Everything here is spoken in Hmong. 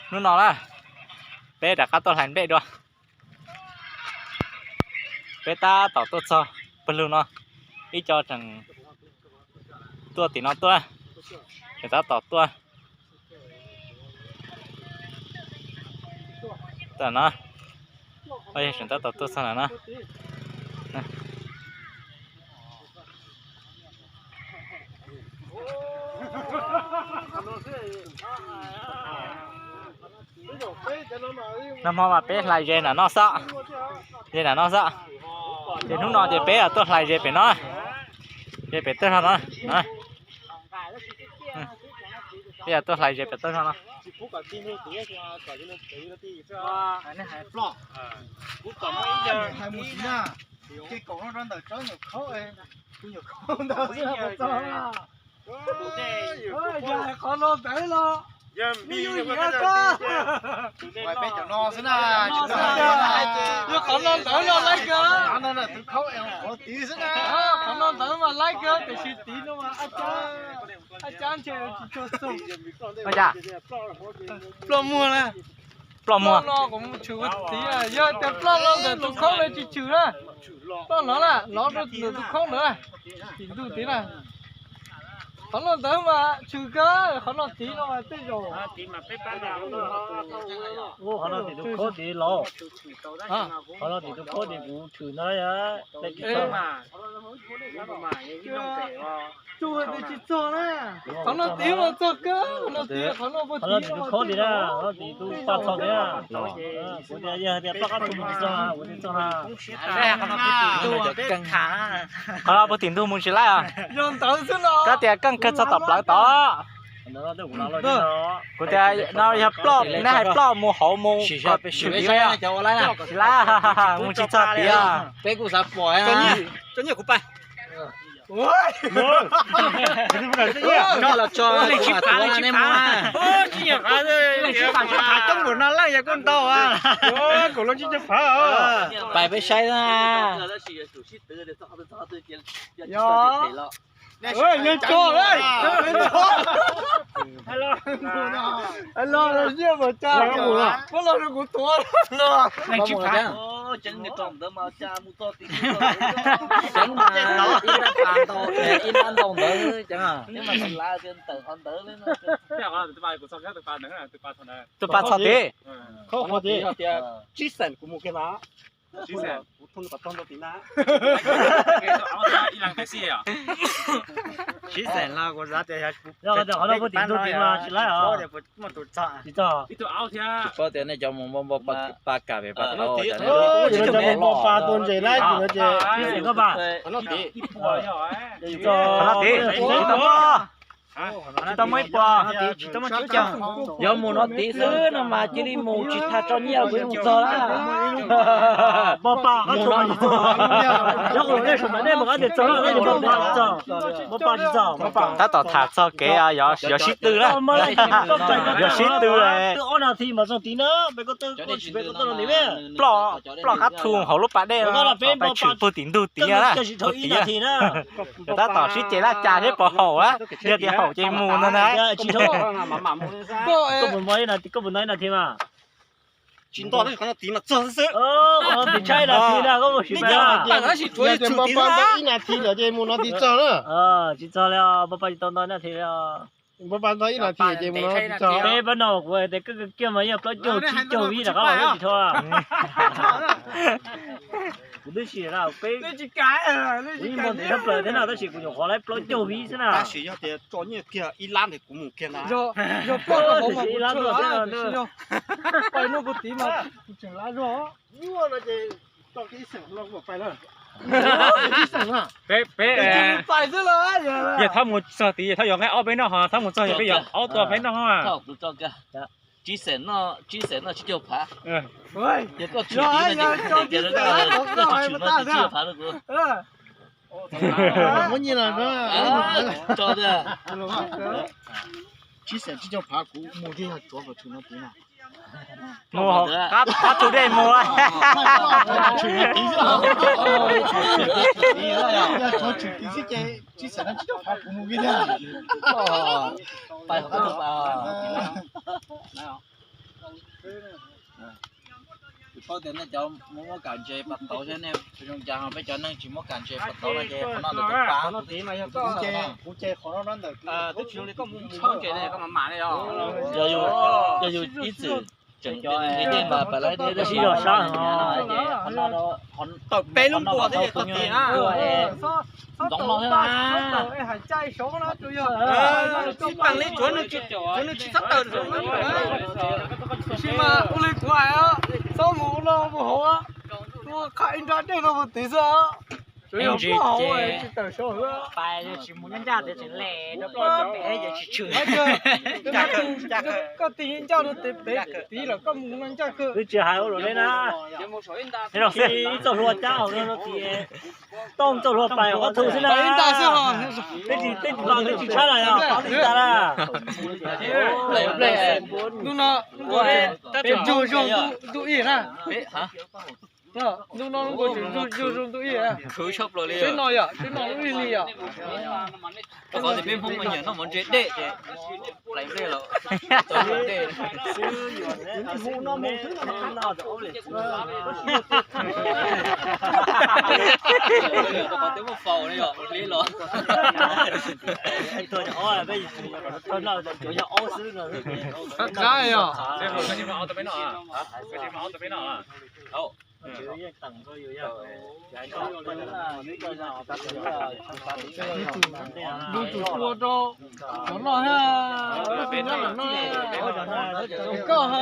Hnub no na, peb rov qab tuaj hlais nplej dua. Peb tab tom tuaj txog pawg lug no, ib co tseem tuaj tim no tuaj, tseem tab tom tuaj. Tam no, tseem tab tom tuaj txog no. Nag hmo mas peb hlais ze nram no xwb, ze nram no xwb. Ces hnub no ces peb tuaj hlais ze pem no, ze pem toj no. Peb tuaj hlais ze pem toj no. Qhov no ntawd los, peb cov no xwb na, yog qhov no ntawd los laib kawg, tus khaub es qhov tid xwb na, qhov no ntawd mas laib kawg tiam sis tid no mas ab cab ntshe tsis tshua xum. Ploj muag na. Ploj muag no kuv mus tshwm ua tid, yog tias ploj no ntawm tus khaub no tsis tshwm na, ploj no na, lov rau ntawm tus khaub ntawd na, tim ntug tid na. Qhov no ntawd mas tshwm kawg, qhov no tid no mas tej zaum, qhov no tim tus khaub tid los, qhov no tim tus khaub tid kuv tshwm na. Tsis txog na, qhov no tid mas txog kawg, qhov no tid, qhov no puag tid, qhov no tim tus khaub tid na, qhov no tim tus pas txog tid na. Kuv tias yog tias ploj qab tu mus tsis txog, kuv tias txog na. Qhov no puag tim ntug mus tsis laib os. Koj tias keej kawg txog tom plawv tod. Kuv tias no yog ploj, neb hais ploj mus hauv mus kom tshwm tid, tsis laib, mus tsis txog tid. Pais peb saib na. Yog tso, los nyiaj mas cas, muab los rau kuv tuav no. Tseeb, ib lab pas ntau, ib lab ntau ntawd ceev. Tus pas txog tid. Tsib xees kuv mus kiag mas. Tsib xees no kuv xav tias yog qhov no puag tim ntug tid mas tsis laib os. Tsis txog. Tsis paub tias nej cov mus npau npau pa kam pem pas tau. Cov mus npau pa tua ntses laib no ces tsib xees koj pas. Qhov no tid, tsis tau muaj, tsis tau muaj ib puas. Yog mus no tid xwb no mas cia li mus tsis tas tso nyiaj kuv yeej mus txog na. Npau pa qab tsuas mas tsis txog. Yog kuv nej sum mas nej mus qab tias txog no, nej npau pa tsis txog. Npau pa tsis txog. Tab tom tham txog kev yog sib tw na. Yog sib tw. Ob nas this mas txog tid na, peb ko tw ko tsis peb ko tw no ntawd. Ploj qab thu hauv lub pas dej no, peb tshwm puag tim ntug tid na. Tab tom sib ceg laj cas seb puas haum na, yog tias haum ces mus no na. Koj puas nto ib nas this mas? Tsis nto, qhov no tid mas txog xwb. Qhov no tid tshaib nas this na, koj mus sim pab. Npau pa nto ib nas this lawm ces mus no tid txog na. Tsis txog li, npau pa tsis tau nto ib nas this li. Npau pa nto ib nas this ces mus no tid txog. Peb pab no kuv hais tias koj kiag mas yeej plaub caug tsib caug vib rov qab los tsis dhau. Kuv twb sim na peb, kuv yeej npau ntev tshaj plaws thiab na, tab sis kuv nyuam qhuav laib plaub caug vib xwb na. Tab sis yog tias tso nyiaj kiag ib lab ntawd kuv mus kiag na. Yog plaub caug ib lab ntawd xwb no. Pais no puag tid mas tseem lav zog. Nyuaj no ces tso kiag ib xeem no kuv mam pais na. Peb, peb, yog Thab mus txog tid, Thab yuav nqaij ob peb noj ho, Thab mus txog yog peb yuav aub tua peb noj ho. Tsib xees no tsib caug phav. Yog koj tshwm tid no ces koj tshwm no ces tsib caug phav rau kuv. Tsib xees tsib caug phav kuv mus kiag yog tsuav kom tshwm no tid na. Mus qab tu dej mus. Yog tsuav tshwm tid xwb ces tsib xees no tsib caug phav kuv mus kiag thiab. Pais qhov koj tus pas. Paub tias nej cov muab muab kam ntses pas tauv thiab nej zoo cas ho peb cov neeg tsis muab kam ntses pas tauv no ces qhov no ntawm tus pas. Kuv ces qhov no ntawm twb tsis zoo li koj mus ntses ne, koj mam mam ne os. Yog yus ib txwm tseem cov mas pas laib thiab sib zog sab no ces qhov no tawm peb lub nkuas thiab tog ti na. Txhob tawm paj, txhob tawm es hais caij saud na, tsuas yog tsis pam li, tsuav nws tsis txhob tawm saud. Tiam sis mas ua li kuv hais, txhob mus ua noj mus haus, ua qhaj ib nrab dej no mus tid xwb. Tsuas yog muab haus tsis tawm saud xwb. Pais tsis mus nyob ncaj tias tseem le rau pem ces tsis tshwm. Koj tig ncaj no tes pem tid lawm koj mus no ncaj kawg. Twb tsis hais ua luaj li na. Ib txoj hlua cab hauv no no tias tooj txoj hlua pais qhov twg xwb na. Peb tsis, peb tsis tshab na yog qhov twg tas na. Hnub no peb ntsuag zog ntuj ib na. Ntuj no nkuaj tseem ntsuag zog ntuj ib. Tsev no yom, tsev no lub ib li yom. Qhov tias peb Hmoob mas nyiam noj mov ntse dej ces plais nplej los tau dej xwb. Qhov tias muaj faus ne yom, ua li los. Qab qab yom. Lub tsum tua rau cov no thiab, nyob ntawm no, koj ha.